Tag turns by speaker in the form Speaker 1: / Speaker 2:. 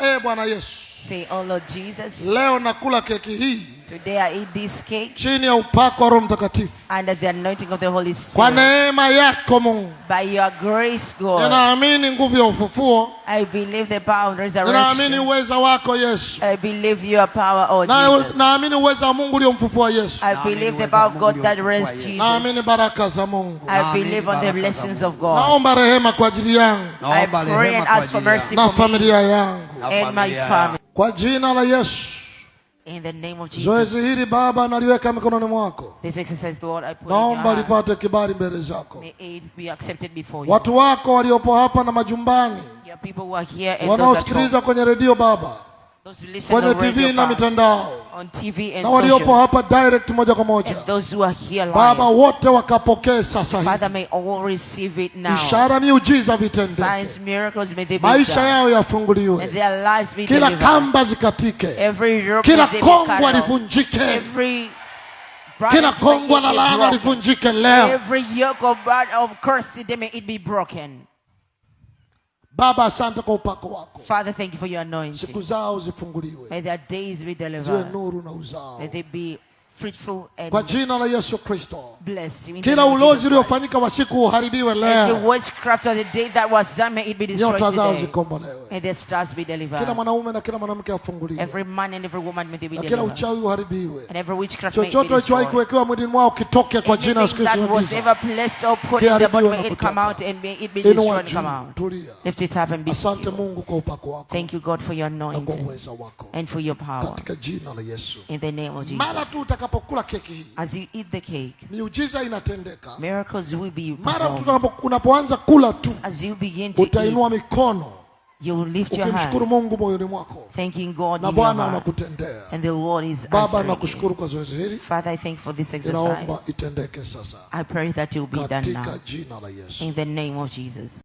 Speaker 1: E Bwana Yesu,
Speaker 2: Say, "Oh Lord Jesus,
Speaker 1: leo nakula keki hii
Speaker 2: today I eat this cake
Speaker 1: chini ya upako wa Roho Mtakatifu
Speaker 2: under the anointing of the Holy
Speaker 1: kwa
Speaker 2: Spirit.
Speaker 1: Neema yako Mungu.
Speaker 2: By your grace, God,
Speaker 1: Ninaamini nguvu ya ufufuo,
Speaker 2: I believe the power of
Speaker 1: ninaamini
Speaker 2: resurrection.
Speaker 1: Uweza wako Yesu,
Speaker 2: I believe your power, oh
Speaker 1: na
Speaker 2: Jesus.
Speaker 1: Naamini uweza wa Mungu uliomfufua Yesu,
Speaker 2: I believe the power of God that raised Jesus.
Speaker 1: Naamini baraka za Mungu.
Speaker 2: I believe on the blessings of God.
Speaker 1: Naomba rehema kwa ajili yangu
Speaker 2: I pray and ask for mercy
Speaker 1: na
Speaker 2: for me
Speaker 1: familia yangu
Speaker 2: and my family.
Speaker 1: Kwa jina la Yesu.
Speaker 2: In the name of Jesus.
Speaker 1: Zoezi hili Baba naliweka mikononi mwako,
Speaker 2: This exercise, Lord, I put in your
Speaker 1: naomba
Speaker 2: hand.
Speaker 1: Lipate kibali mbele zako.
Speaker 2: May it be accepted before you.
Speaker 1: Watu wako waliopo hapa na majumbani,
Speaker 2: Your people who are here and those at home.
Speaker 1: Wanaosikiliza kwenye redio Baba,
Speaker 2: Those who listen
Speaker 1: kwenye
Speaker 2: on radio,
Speaker 1: TV na
Speaker 2: Father,
Speaker 1: mitandao,
Speaker 2: on TV and
Speaker 1: na waliopo
Speaker 2: social,
Speaker 1: hapa direct moja kwa moja,
Speaker 2: and those who are here
Speaker 1: Baba,
Speaker 2: live.
Speaker 1: Wote wakapokee sasa hivi.
Speaker 2: Father, may all receive it now.
Speaker 1: Ishara, miujiza vitendeke,
Speaker 2: Signs, miracles, may they be
Speaker 1: maisha
Speaker 2: done.
Speaker 1: yao
Speaker 2: May
Speaker 1: yafunguliwe,
Speaker 2: their lives be
Speaker 1: kila
Speaker 2: delivered.
Speaker 1: Kamba zikatike,
Speaker 2: Every rope
Speaker 1: kila
Speaker 2: may they be
Speaker 1: kongwa
Speaker 2: cut off.
Speaker 1: livunjike,
Speaker 2: Every
Speaker 1: kila
Speaker 2: bondage may
Speaker 1: kongwa
Speaker 2: it
Speaker 1: la
Speaker 2: be
Speaker 1: laana
Speaker 2: broken.
Speaker 1: Livunjike leo.
Speaker 2: Every yoke of bad of curse, they may it be broken.
Speaker 1: Baba, asante kwa upako wako,
Speaker 2: Father, thank you for your anointing.
Speaker 1: Siku zao zifunguliwe,
Speaker 2: May their days be
Speaker 1: ziwe
Speaker 2: delivered.
Speaker 1: Nuru na uzao,
Speaker 2: May they be fruitful and
Speaker 1: kwa jina la Yesu Kristo.
Speaker 2: Blessed. In the
Speaker 1: Kila
Speaker 2: name of
Speaker 1: ulozi
Speaker 2: Jesus Christ.
Speaker 1: uliofanyika wa siku uharibiwe
Speaker 2: Every
Speaker 1: leo,
Speaker 2: witchcraft of the day that was done, may it be destroyed
Speaker 1: nyota zao
Speaker 2: today.
Speaker 1: zikombolewe,
Speaker 2: May their stars be
Speaker 1: kila
Speaker 2: delivered.
Speaker 1: Mwanaume na kila mwanamke afunguliwe,
Speaker 2: Every man and every woman, may they be
Speaker 1: na kila
Speaker 2: delivered.
Speaker 1: Uchawi uharibiwe,
Speaker 2: And every witchcraft may it be
Speaker 1: chochote ulichowahi
Speaker 2: destroyed.
Speaker 1: Kuwekewa mwilini mwao kitoke kwa jina la Yesu
Speaker 2: Anything
Speaker 1: Kristo.
Speaker 2: that was
Speaker 1: Giza.
Speaker 2: Ever placed or put in the body,
Speaker 1: Kiharibiwe
Speaker 2: may
Speaker 1: na
Speaker 2: it come
Speaker 1: kutoka.
Speaker 2: Out and may it be
Speaker 1: Inua
Speaker 2: destroyed and
Speaker 1: juu,
Speaker 2: come out.
Speaker 1: Tulia.
Speaker 2: Lift it up and be
Speaker 1: Asante
Speaker 2: still.
Speaker 1: Mungu kwa upako wako
Speaker 2: Thank you, God, for your
Speaker 1: na kwa
Speaker 2: anointing
Speaker 1: uweza wako
Speaker 2: and for your power.
Speaker 1: Katika jina la Yesu.
Speaker 2: In the name of
Speaker 1: Mara
Speaker 2: Jesus.
Speaker 1: Tu utakapokula keki hii,
Speaker 2: As you eat the cake,
Speaker 1: miujiza inatendeka.
Speaker 2: Miracles will be
Speaker 1: Mara tu
Speaker 2: performed.
Speaker 1: unapoanza kula tu,
Speaker 2: As you begin to eat,
Speaker 1: utainua mikono
Speaker 2: you will lift your
Speaker 1: ukimshukuru
Speaker 2: hands,
Speaker 1: Mungu moyoni mwako,
Speaker 2: thanking God
Speaker 1: na
Speaker 2: in your
Speaker 1: Bwana
Speaker 2: heart.
Speaker 1: anakutendea.
Speaker 2: And the Lord is
Speaker 1: Baba,
Speaker 2: answering you.
Speaker 1: Nakushukuru kwa zoezi hili,
Speaker 2: Father, I thank for this
Speaker 1: ninaomba
Speaker 2: exercise.
Speaker 1: itendeke sasa
Speaker 2: I pray that it will be done
Speaker 1: katika
Speaker 2: now.
Speaker 1: Jina la Yesu.
Speaker 2: In the name of Jesus.